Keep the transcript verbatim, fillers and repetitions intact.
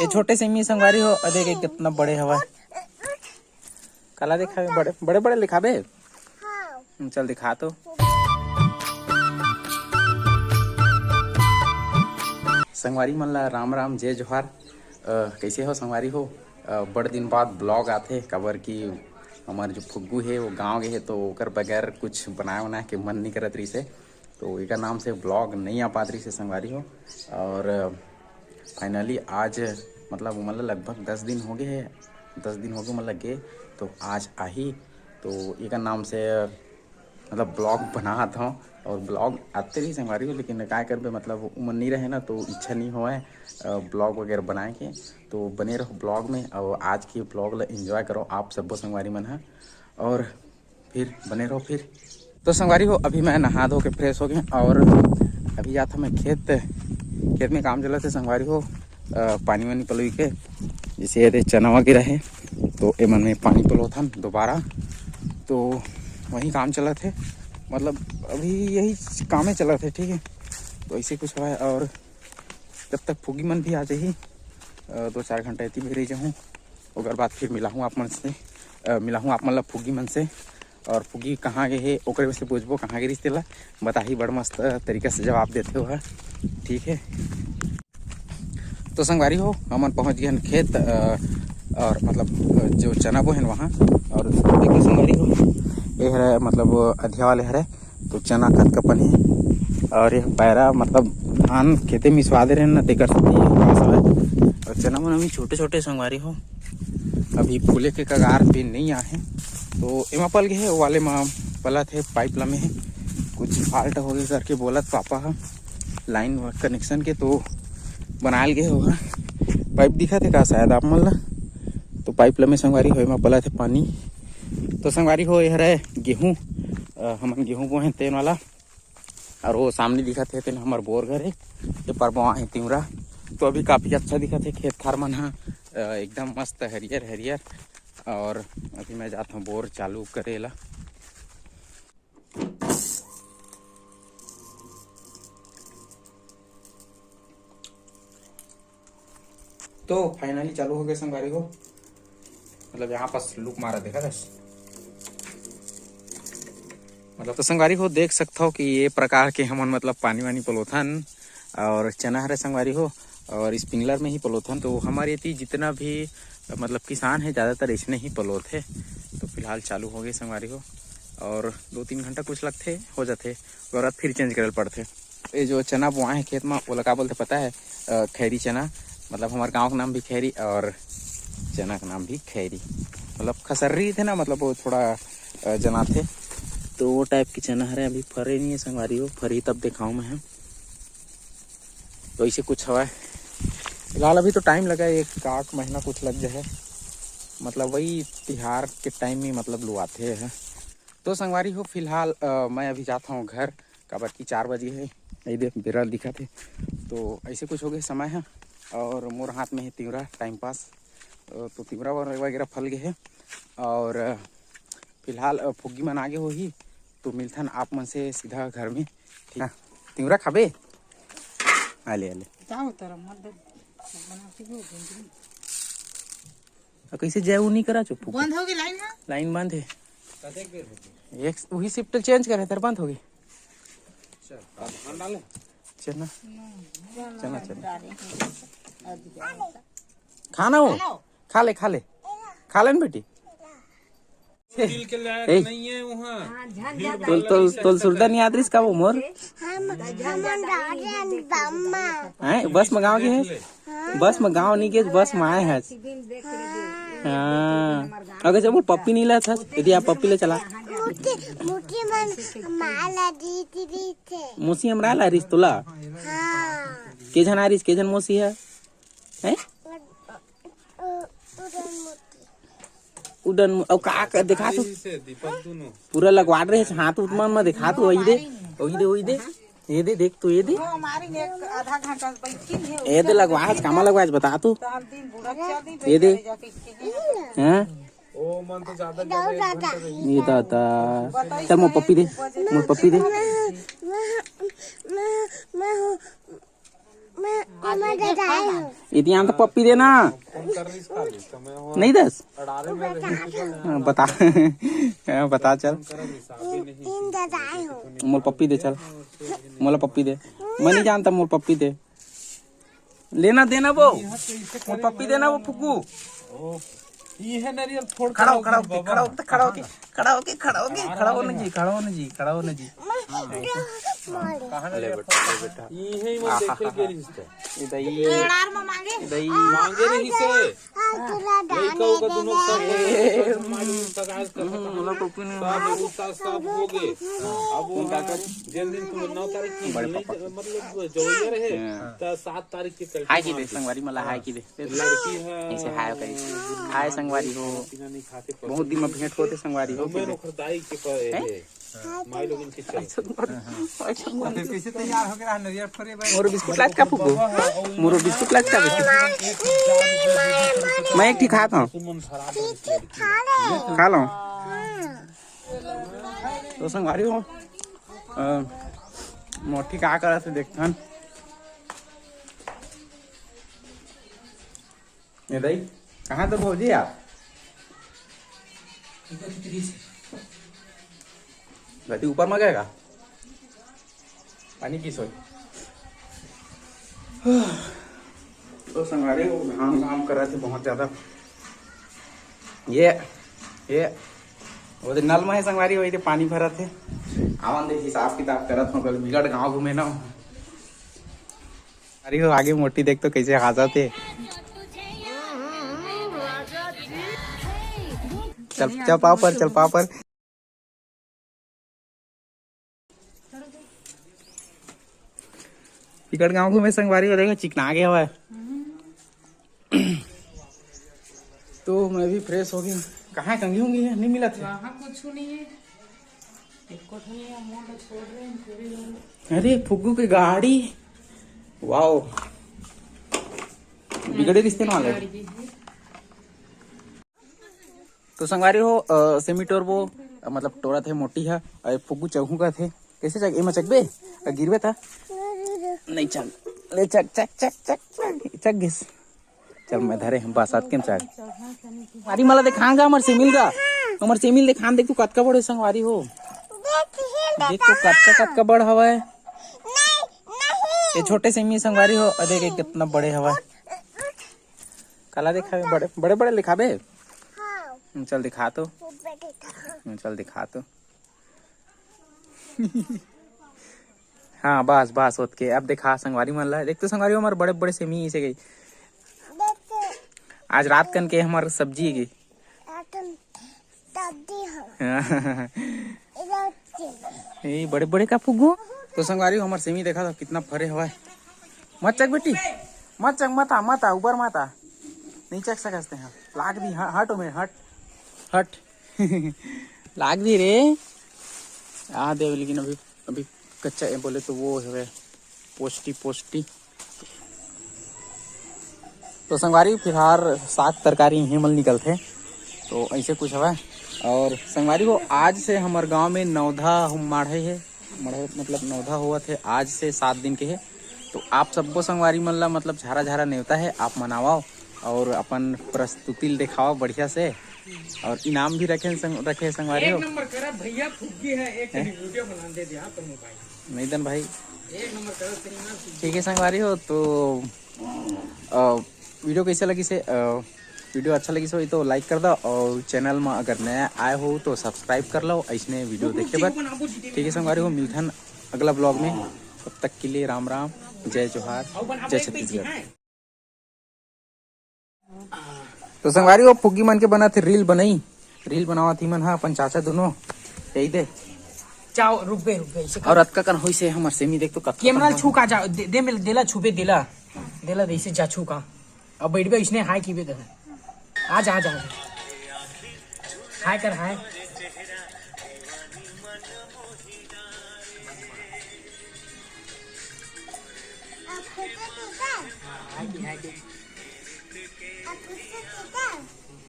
ये छोटे से मी संगवारी हो, अ देख, ये कितना बड़े हवा। काला दिखाबे, बड़े बड़े बड़े दिखाबे। हम्म, चल दिखा तो। संगवारी मन ला राम राम, जय जोहार। अ, कइसे हो संगवारी हो? अ, बड़ दिन बाद ब्लॉग आथे, काबर कि हमर जो फुग्गू हे, वो गाँव गे हे, तो ओकर बगैर कुछ बनाए उनाए के मन नहीं करत रहिसे। तो एकर नाम से ब्लॉग नहीं आ पात रहिसे संगवारी हो। और फाइनली आज, मतलब, ओमन ल लगभग दस दिन हो गे हे, दस दिन हो गे ओमन लगे, तो आज आही। तो एकर नाम से, मतलब, ब्लॉग बनात हव, और ब्लॉग आते रही संगवारी हो, लेकिन काय करबे, मतलब, ओमन नहीं रहे ना, तो इच्छा नहीं होवय ब्लॉग वगैरह बनाए के। तो बने रहो ब्लॉग में, और आज के ब्लॉग ल एंजॉय करो आप सब्बो संगवारी मन ह। और फिर बने रहो फिर। तो संगवारी हो, अभी मैं नहा धो के फ्रेश हो गया और अभी जात हँव मैं खेत। खेत में काम चलत हे संगवारी हो, अ, पानी वानी पलोई के, जैसे ये दे चना वगैरह हे, तो एमन में पानी पलोथन दोबारा। तो वही काम चलत हे, मतलब, अभी यही कामे चलत हे, ठीक है। तो ऐसे कुछ हवय और जब तक फुग्गी मन भी आ जाही, अ, दो चार घंटा एती भी रह जाहूँ, ओकर बाद फिर मिलाहूँ आप मन से, अ, मिलाहूँ आप मन ला फुग्गी मन से। और फुग्गी कहाँ गे हे, ओकरे से पूछबो, कहाँ गे रिहिस तेला, बताही, बड़ मस्त तरीका से जवाब देथे ओहा, ठीक है। तो संगवारी हो, हमन पहुँच गए हन खेत, अ, और मतलब, अ, जो चना बोहेन वहाँ। और देखो संगवारी हो, ये हरे, मतलब, अधिया वाले हरे, तो चना कतका पन हे। और ये पैरा, मतलब, धान खेते मिसवा दे रहे ना, तेकर सेती ये घास हवय। और चना मन अभी छोटे छोटे संगवारी हो, अभी फूले के कगार पे नहीं आए हैं। तो एमा पल गए हे, वो वाले मा पलत हे, पाइप लमे हे, कुछ फॉल्ट हो गए करके बोलत पापा ह लाइन कनेक्शन के, तो बनायल गए होगा। पाइप दिखत हे का शायद आप मन ला? तो पाइप लमे संगवारी हो, एमा पलत हे पानी। तो संगवारी हो, ये हरे गेहूँ, अ, हमन गेहूँ बोहे तेन वाला, और वो सामने दिखत हे तेन हमर बोर घर हे, ये परबवा हे तिवरा। तो अभी काफी अच्छा दिखत हे खेत खार मन ह, अ, एकदम मस्त हरियर हरियर। और अभी मैं जात हँव बोर चालू करे ला। तो फाइनली चालू हो गए संगवारी हो, मतलब, यहाँ पास लुक मारा, देखा था, मतलब। तो संगवारी हो, देख सकत हो कि ये प्रकार के हमन, मतलब, पानी वानी पलोथन और चना हरे संगवारी हो, और स्प्रिंकलर में ही पलोथन। तो हमारे एती जितना भी, मतलब, किसान है, ज़्यादातर इसने ही पलोथे। तो फिलहाल चालू हो गए संगवारी हो, और दो तीन घंटा कुछ लगथे, हो जाथे, और बाद फिर चेंज करे पड़थे। ये जो चना बोआए हे खेत मा, ओला का बोलथे पता है? अ, खैरी चना। मतलब, हमारे गांव का नाम भी खैरी और चना का नाम भी खैरी। मतलब, खसर्री थे ना, मतलब, वो थोड़ा, अ, जनाथे, तो वो टाइप के चना हरे। अभी फरे नहीं है संगवारी हो, फरी तब दिखाऊँ मैं ह। तो ऐसे कुछ हवा है। फिलहाल अभी तो टाइम लगा है, एक आध महीना कुछ लग जाए, मतलब, वही तिहार के टाइम में, मतलब, लुआथे है। तो संगवारी हो, फिलहाल, अ, मैं अभी जात हूँ घर, काबर कि चार बजे है, ये दे बेरा दिखत है। तो ऐसे कुछ हो गए समय है, और मोर हाथ में है तिवरा, टाइम पास। अ, तो तिवरा वर-, वगैरह फल गए है, और, अ, फिलहाल, अ, फुग्गी मन आगे होही, तो मिलथन आप मन से सीधा घर में। ठीक है, तिवरा खाबे? आले, आले। का होता रहा, मत दे, बना के दे, दे, दे। अ, कैसे जय उ नहीं करा चुप? बंद हो गई लाइन, हाँ? लाइन बंद है। एक वही शिफ्ट चेंज करे, तर बंद हो गई। चल, अब धान डाले। चल ना। चल ना, चल ना। खाना हो? खा ले, खा ले। खा ले ना बेटी। तिल के लायक ए। नहीं है वहाँ। तोल, तोल, तोल सुरता नहीं आत रहिस का वो मोर? हम, हम डाले हैं बम्मा। हैं? बस में गाँव के हैं? बस में गाँव नहीं के, बस में आए हैं। हाँ। अगर जब वो पप्पी नहीं लात हस, यदि आप पप्पी ले चला। मुखी, मुखी मन माला दी, दी, दी थे। मौसी हमरा ला रिस तोला? हाँ। के झन आ रिस, के झन मौसी है? हैं? उ-, उ-, उड़न मोती। उड़न मो-, अउ का, का देखा तू? से दीपक दोनों। पूरा लगवा रहे हैं, हाथ उठ मन में देखा तू, वही दे, वही दे, वही दे। ये दे, देख तू, ये दे। वो हमारी ने एक आधा घंटा बैठी है, ये दे, लगवा आज, कामा लगवा आज, बता तू। तो हम दिन बूढ़ा चल दी, ये दे। जाके इसके लिए। हाँ? ओ मन तो ज्यादा, ज्यादा एक घंटा बैठी। ये दादा। बताइए चल, मोर पप्पी दे, मोर पप्पी दे। मैं, मैं, मैं, मैं हूँ। मैं, मैं ददाई हूँ। इतिहान तो पप्पी देना। नहीं दस। हाँ, बता। हाँ, बता चल। इन ददाई हूँ। मोला पप्पी दे चल। मोला पप्पी दे। मैं नहीं जानता, मोला पप्पी दे। लेना देना वो। मोला पप्पी देना वो फुग्गू। ये है नारियल फोड़ के खड़ा हो, खड़ा हो, बाबा। खड़ा हो, खड़ा हो, खड़ा हो, खड़ा हो, खड़ा हो ना जी, खड़ा हो ना जी, खड़ा हो ना जी। कहाँ ले बेटा, ले बेटा। ये है वो आहा, देखे के रिश्ता। ये दही, ये दही। मांगे नहीं से। लड़का होगा दोनों सब। ए, हम्म, हम्म, मतलब तो क्यों नहीं सब उल्टा सब हो गए। अब वो जिन दिन तुम नौ तारीख की बड़े पापा। मतलब जवैया रहे, हाँ। तो सात तारीख के कल हाय की दे, संगवारी मला हाय की दे। लड़की है। ऐसे हाय करी। हाय संगवारी हो। बहुत दिन में भेंट होते संगवारी हो। मैं ओखर दाई के पर हैं? है। माई लोगन के चल। ऐसे मत, ऐसे मत। अबे पीछे तैयार हो गया नरियर फोरे भाई। मोर बिस्कुट लात का फुगो? मोर बिस्कुट लात का बेटी? मैं एक ठी खात हूँ। खा लो। तो संगवारी हो, अ, मोटी का करत हे देखथन। ए दाई, कहाँ तो भौजी आप? दादी ऊपर में गए का? पानी पीस होई। तो संगवारी हो, घाम घाम करत हे बहुत ज्यादा। ये, ये, वो तो नल में है संगवारी, वही तो पानी भरत हे। आवन दे हिसाब किताब करत हो, कल बिगड़ गाँव घूमे ना। अरे वो आगे मोटी देख तो कैसे हाँसत हे। चल, चल पाँव पर, चल पाँव पर। टिकट गांव घूमे संगवारी हो, देखो चिकना गया हुआ है। तो मैं भी फ्रेश हो गया। कहाँ कंघी होंगी है? नहीं मिला था। वहाँ कुछ नहीं है। अरे फुग्गू की गाड़ी, वाओ, बिगड़े रिश्ते वाले। तो संगवारी हो, अ, सेमी टोरबो, अ, मतलब टोरत हे मोटी ह, अ, फुग्गू चघू का थे। कैसे चघ, एमा चघबे? अ, गिरबे त? नहीं चघ, ले चघ, चघ, चघ, चघ, चघ, चघ गिस। चल मैं धरे हम बस आत के चल। संगवारी मला देखान गा हमर सेमिल गा, हमर सेमिल देखान देख तू कतका बड़े संगवारी हो। देख तो कतका, कतका बड़ हवय। ये छोटे सेमी संगवारी हो, अ देख ये कितना बड़े हवय। काला देखाबे? बड़े, बड़े, बड़े दिखाबे? हाँ। चल दिखा तो। ऊपर दिखा। चल दिखा तो। हाँ, बस, बस, ओतके। अब देखा संगवारी मन ला। देख तो संगवारी, हमर बड़े-बड़े सेमी इसे गई। देख तो। आज रात कन के हमर सब्जी गई। रात कन सब्जी हो। हाँ। ए, बड़े-बड़े का फुग्गो। तो संगवारी, हमर सेमी देखा था कितना फरे हवय। मत चक बेटी, मत चक, मत आ, मत आ, ऊपर मत आ। नहीं चक सकते हैं। लाग दी, ह-, हट ओमे, हट, हट। लाग दी रे। आ देव, लेकिन अभी, अभी कच्चा है, बोले तो वो है पोस्टी, पोस्टी। तो संगवारी, फिलहाल साग तरकारी इहें मन निकलथे, तो ऐसे कुछ हवय। और संगवारी हो, आज से हमर गांव में नवधा हम माढ़े हे, माढ़े मतलब नवधा होवत हे, आज से सात दिन के हे। तो आप सबो संगवारी मन ला मतलब झारा झारा नेवता हे, आप मनावव और अपन प्रस्तुति ल देखावव बढ़िया से। और इनाम भी रखे संग-, रखे संगवारी हो। एक नंबर करा भैया, फुग्गी है, एक हैं? कहीं वीडियो बना दे दिया तुम भाई। नहीं दन भाई। एक नंबर करा तेरी माँ फुग्गी। ठीक है संगवारी हो, तो, अ, वीडियो कैसे लगी से, अ, वीडियो अच्छा लगी से तो लाइक कर दो और चैनल में अगर नया आए हो तो सब्सक्राइब कर लो, ऐसने वीडियो देखे बर। ठीक है संगवारी हो, मिलथन अगला ब्लॉग में, तब तक के लिए राम राम, जय जोहार, जय छत्तीसगढ़। तो संगवारी हो, फुग्गी मन के बनत हे रील बनई, रील बनावत ही मन हा अपन चाचा दोनों, यही दे। जाओ, रुक बे, रुक बे, इसे और अतका कन होइसे हमर सेमी देख तो कतका कैमरा कन छू का जा, दे, दे मिल, देला छुपे, देला, देला दे इसे जा छू का। अब बैठ बे, इसने हाय की बे दे। आ जा, आ जा, आ जा। हाय कर, हाय। हाय की, हाय की।